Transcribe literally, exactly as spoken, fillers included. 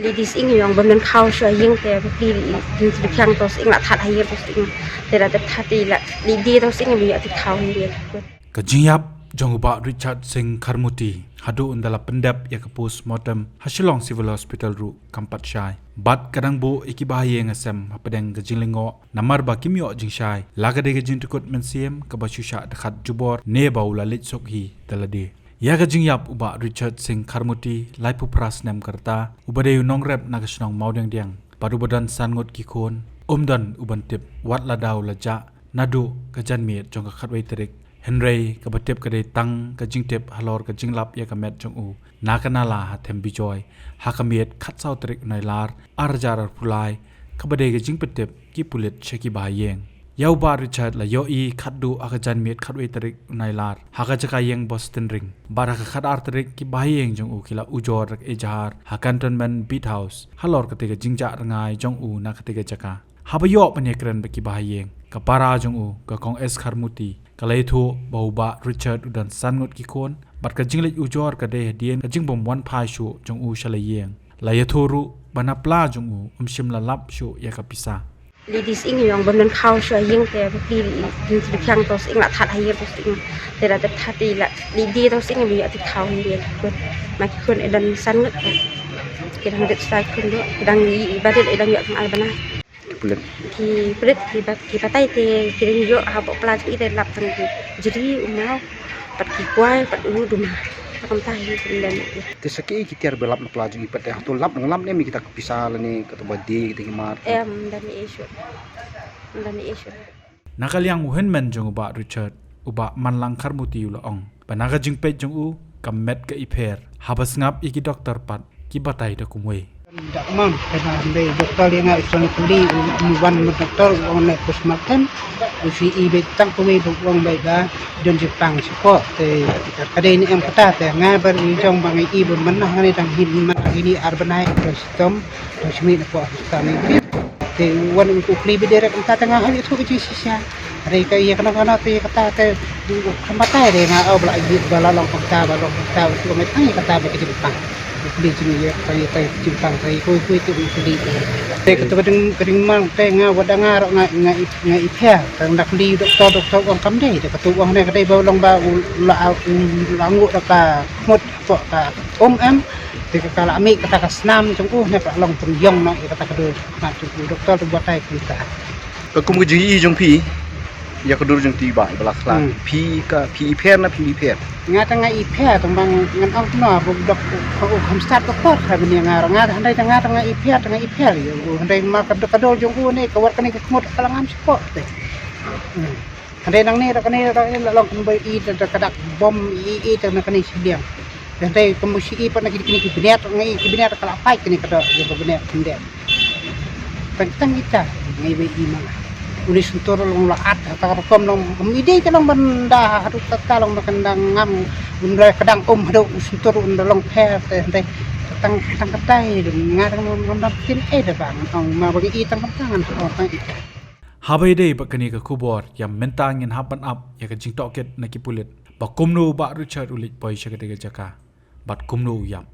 Ladies ing yong bam nan khaw sha ïing te ba pli di di di khang to sing la that ha ïing to sing. Te la te that ti la di di to sing ba ïa ti khaw ïing. Ka jingïap jong u Bah Richard Singh Kharmuti haduh ynda la pyndep ïa ka post mortem ha Shillong Civil Hospital ruh kam pat shai. Bad ka dang buh ïa ki bahaïing ha sem hapdeng ka jinglyngngoh namar ba kim ïoh jingshai. La ka dei ka jingtykut mynsiem kaba shu shah dkhat jubor ne ba u la leit suk hi da lade. Ïa ka jingïap u Bah Richard Singh Kharmuti, laiphew phra snem ka rta, uba dei u nongrep na ka shnong Mawdiangdiang bad uba don san ngut ki khun, um don uban tip wat lada u la jah naduh ka janmiet jong ka khatwei tarik. Hynrei kaba tip ka dei tang ka jingtip halor ka jinglap ïa ka met jong u na ka nala ha Them Bijoy ha ka miet khatsaw tarik u Nailar ar hajar arphew lai, kaba dei ka jingpyntip ki pulit sha ki bahaïing. Ïa u Bah Richard la ïohi khatduh ha ka janmiet khatwei tarik u Nailar ha ka jaka ïing Boston Ring. Bad ha ka khatar tarik ki bahaïing jong u ki la ujor da ka ejahar ha Cantonment Beat House halor katei ka jingjah rngai jong u na katei ka jaka. Haba ïoh ban ïakren bad ki bahaïing, ka para jong u, ka Kong S Kharmuti, ka la ïathuh ba u Bah Richard u don san ngut ki khun bad ka jingleit ujor ka dei hadien ka jingbym wan phai shuh jong u sha la ïing. La ïathuh ruh ba na pla jong u um shym la lap shuh ïa ka pisa. Ladies ing yong bam nan khaw sha ïing te ba pli di di khang to sing la that ha ïing to sing. Te la te that ti la di di to sing ba ïa ti khaw ïing. Ma ki khun e don san ngut. Ki dang rit sai khun do ki dang i ba dit e dang ïa tang al bana. Ki pulit ki bat ki batai te ki dang ïoh ha pok pla jong i te lap tang ki jri u maw pat ki kwai pat u duma. Kam tai ki len. Te sa ki ki tiar ba lap na pla jong i pat te ha to lap nang lap ne mi kita ka pisa lane kata ba die kita ki mar. Em dan i shu. Dan i shu. Na ka liang u hynmen jong u Bah Richard, u Bah Manlang Kharmuti u la ong ba na ka jingpeit jong u ka met ka ipher. Haba sngap ïa ki doktor pat ki batai da kumwei. Da mam ka na hynrei doktor ïa nga u san kuli u wan ma doktor u ong ne postmortem u si i beit tang kumwei ba u ong beit ba don jingpang shuh te ka dei ne em kata te nga ba i jong ba ngi i ba man na ngi dang hin man ngi ni ar bnai ka sitom. Te shimi na pok hospital ni. Te wan u kli bi direct mynta te nga hoi tu ji shisha. Re ka ïa kano kano te kata te kham batai re nga au bla ïa bla long kata bla long kata tu ngai tang kata ba ka jingpang. U kli jing ïa ka ïa ka jingpang re koi koi tu u kli. Te kata ka ding ka ding mang te nga wada nga ro nga nga nga ipher. Tang dak li doktor doktor ong kam dei te kata ong ne ka dei ba long ba u la u la ngu da ka khmut pok ka um em. Te ka la mih kata ka snam jong u ne ka long pynïong noh ïa kata ka dur. Mat jong u doktor tu batai kumta. Ka kum ka jingïohi jong phi ïa ka dur jong phi ba ba la khla. Hmm. Phi ka phi ipher na phi ipher. Nga ta nga ipher tang bang ngan ong kno ba dok ko kham start doktor ha bini nga nga hynrei ta nga ta nga ipher ta nga ipher ïa u hynrei ma ka dur jong u ne ka wat kane ka khmut ka la ngam spot te. Hmm. Hynrei nangne da kane da kane la long kumba i da ka dak bom i i da na kane shiliang. Hynrei kumba shi i pat na kine ki bniat ngi ki bniat ka la pait kine ka da ïa ka bniat kinde. Tang tang ita ngi ba i ma. Uni suntur long la at ha ka rukom long um i dei ka long ban da ha duk ta long ba kan da ngam un da ka dang um ha duk u suntur un da long pher te hynrei tang tang katai nga dang ngam dang tin e da bang ong ma ba ngi i tang tang tang ita. Haba ïadei bad kane ka khubor, ïa mynta ngin hap ban ap ïa ka jingtohkit na ki pulit ba kumno u Bah Richard u leit poi sha katei ka jaka bad kumno u ïap.